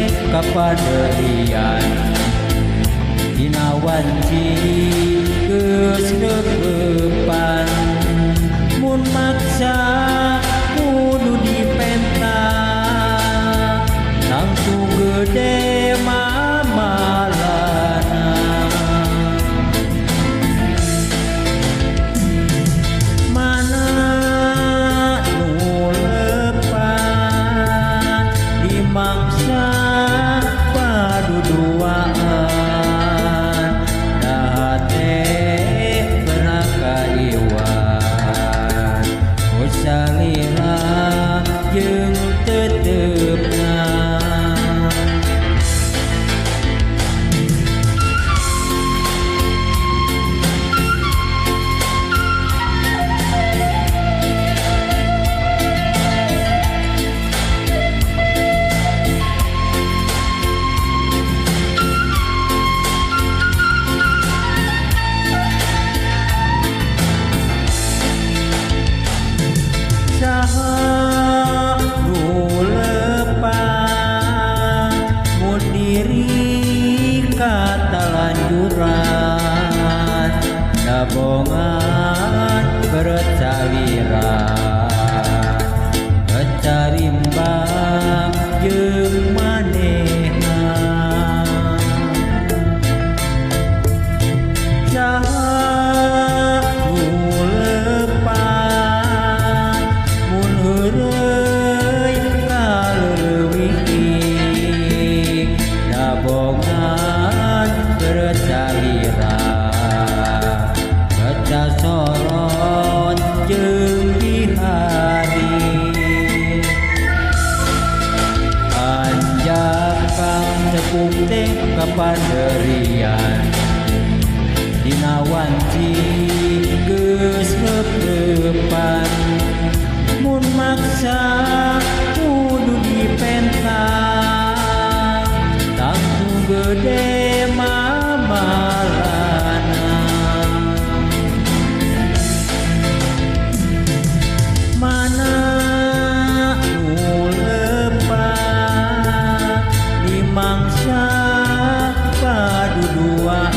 teh kapaderian dina wanci geus neupepan mun maksa kudu dipenta tangtu gede mamalana mana nu lepat dimangsa paduduaan dahate pernah kaiwan salira jeung tetepna. Saha nu lepat mun diri katalanjuran dabongan bercalira kecarimbang jeung manehna. Saha nu lepat mun heureuy kaleuwih dabongan bercalira kacasorot jeung dihari anjak kang tepung teh kapaderian dina wanci geus neupepan mun maksa kudu dipenta tangtu gede mamalana mana nu lepat dimangsa paduduaan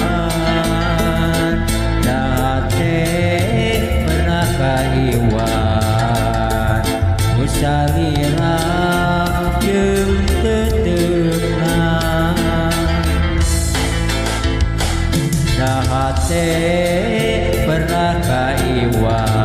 dahate pernah kaiwan salira jeung tetepna dahate pernah kaiwan.